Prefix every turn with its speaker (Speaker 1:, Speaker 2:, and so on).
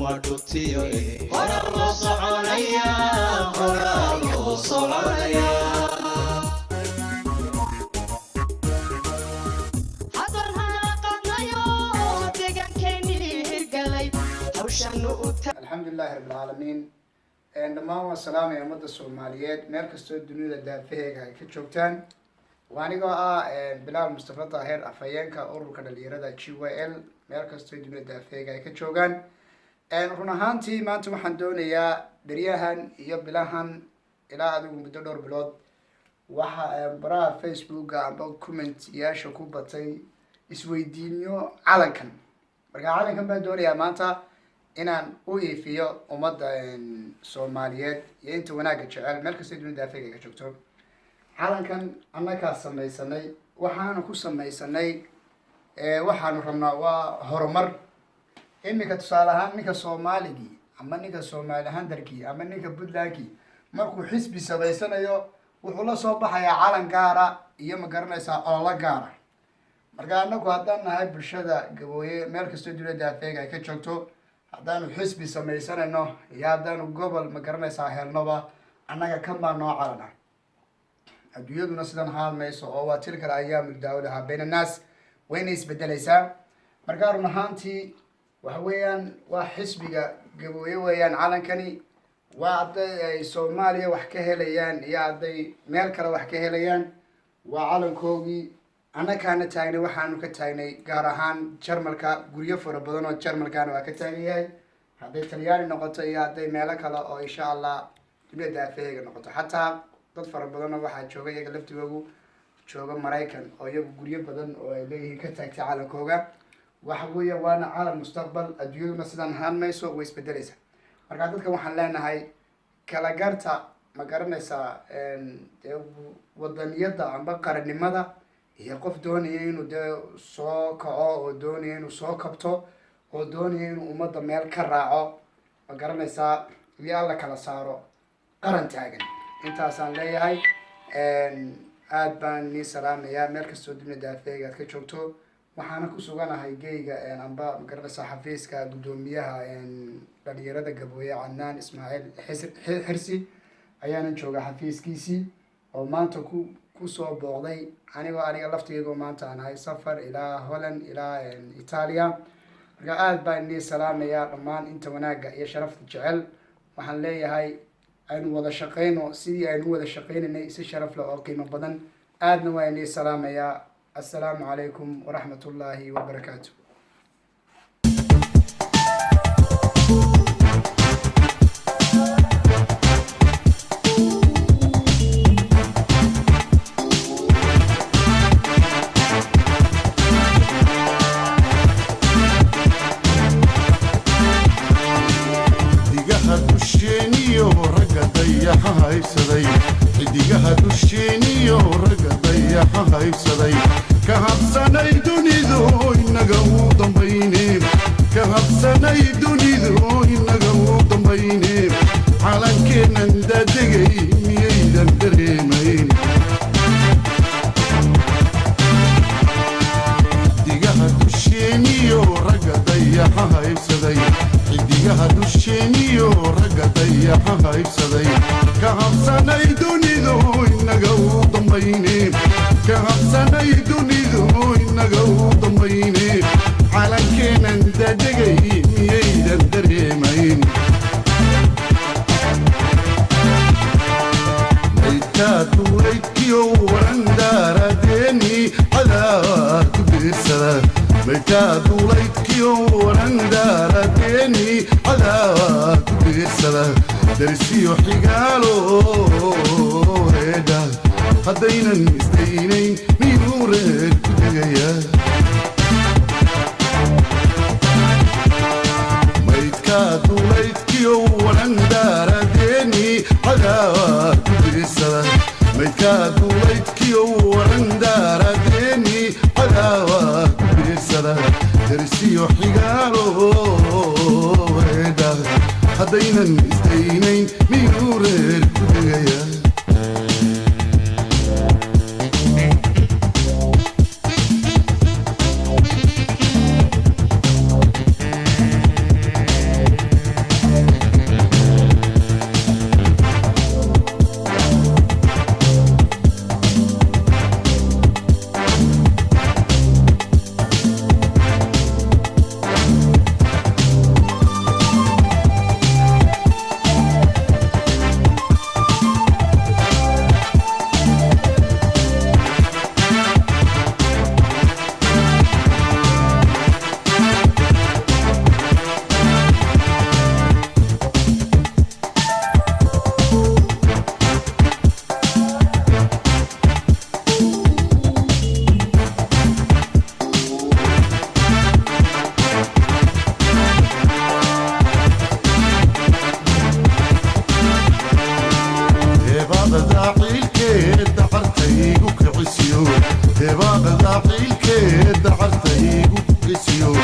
Speaker 1: Kuma dhutiyo, hora loo soconaya, hora loo soconaya.
Speaker 2: Haddaan hana qadnayo deegaankeenii hirgalay hawshanu u
Speaker 3: Alxamdulilahi rabbil caalamiin. Dhammaan waan salaamaya ummadda Soomaaliyeed meel kastoo dunida daafaheega ay ka joogtaan. Waa anigoo ah Bilaal Mustafa Daahir, afhayeenka ururka dhalinyarada GYL, meel kastoo dunida daafaheega ay ka joogaan. Run ahaantii, maanta waxaan doonayaa beryahan iyo bilahan ilaa adigu muddo dhowr bilood waxa baraha Facebooka amba comment-yaasha ku batay isweydiinyo calankan. Marka calankan baan doonayaa maanta inaan u iifiyo ummadda Soomaaliyeed iyo inta wanaagga jecel meel kastoo dunida daafeega ay ka joogto. Calankan annagaa samaysanay, waxaanu ku samaysanay waxaanu rabnaa waa horumar. Iminka tusaale ahaan, ninka Soomaaligii ama ninka Soomaali handarkii ama ninka Puntlandkii markuu xisbi samaysanayo, wuxuu la soo baxayaa calan gaara iyo, ma garanaysaa, ololo gaara. Marka anagu haddaan nahay bulshada Gabooye meel kastoo dunida daafeega ay ka joogto, haddaanu xisbi samaysanayno iyo haddaanu gobol, ma garanaysaa, helnoba, annaga kan baa noo calana. Adduunyaduna sidan ahaan mayso oo waa tilka ayaamu nudaawiluhaa bayna annaas, wayna isbedelaysaa. Marka run ahaantii waxa weeyaan waa xisbiga Gabooye weeyaan calankani. Waa hadday ay Soomaaliya wax ka helayaan iyo hadday meel kale wax ka helayaan, waa calankoogii. Annakaana taagnay, waxaanu ka taagnay gaar ahaan Jarmalka. Guryo fara badan oo Jarmalkana waa ka taagan yahay, hadday Talyaani noqoto iyo hadday meelo kale oo insha Allah dunida daafaheega noqoto. Xataa dad fara badanoo waxaa jooga iyaga laftigoogu jooga Maraykan oo iyagu guryo badan oo ay leeyihiin ka taagtay calankooga. Waxa weeya waana calan mustaqbal. Adduunyaduna sidaan ahaan mayso, way isbedelaysaa. Marka dadka waxaan leenahay kala garta, ma garanaysaa, dee wadaniyadda amba qarannimada iyo qof doonaya inuu dee soo kaco oo doonaya inuu soo kabto oo doonaya inuu ummadda meel ka raaco, ma garanaysaa, iyo Alla kala saaro qaran taagan. Intaasaan leeyahay. Aad baan nii salaamayaa meel kastoo dunida daafeega aad ka joogto. Waxaana ku suganahay geyga amba, ma garanaysaa, xafiiska guddoomiyaha dhalinyarada Gabooye, Cadnaan Ismaaciil Xirsi, ayaanan joogaa xafiiskiisii oo maanta ku kusoo booqday anigoo aniga laftigeygoo maanta aan ahay safar ilaa Holland ilaa Italia. Marka aad baan nii salaamayaa dhammaan inta wanaagga iyo sharafta jecel. Waxaan leeyahay aynu wada shaqeyno sidii aynu wada shaqeynaynay si sharaf leh oo qiimo badan. Aadna waa inii salaamayaa. Assalaamu calaykum waraxmat ullaahi wabarakaatu.
Speaker 4: Xidigaha dusheeniyo ragga dayaxa haybsaday, xidigaha dusheeniyo ragga dayaxa haybsaday, ka habsanay dunidu inaga u dambayne, ka habsanay dunidu inaga u dambayne, calankeennan daadegay miyaydan dareemayn? Xidigaha dusheeniyo ragga dayaxa haybsaday, xidigaha dusheeniyo ragga dayaxa haybsaday, ka habsanay dunidu inaga u dambayne, ka habsanay dunidu inaga u dambayne, calankeennan daadegay miyaydan dareemayn? Maydkaa duulaydkiyo warandaaradeeni cadaar ku biirsada, maydkaa duulaydkiyo warandaaradeeni cadaar ku biirsada, darisiyo xigaalo heedha haddaynan isdaynayn miyuu reer ku degaya? Maydkaa duulaydkiyo warandaaradeeni cadaar ku biirsada, maydkaa duulaydkiyo warandaaradeeni cadaar ku biirsada, darisiyo xigaalo heedha haddaynan isdaynayn miyuu reer ku degaya? Waa ciilkeeda cartaygu gesiyo.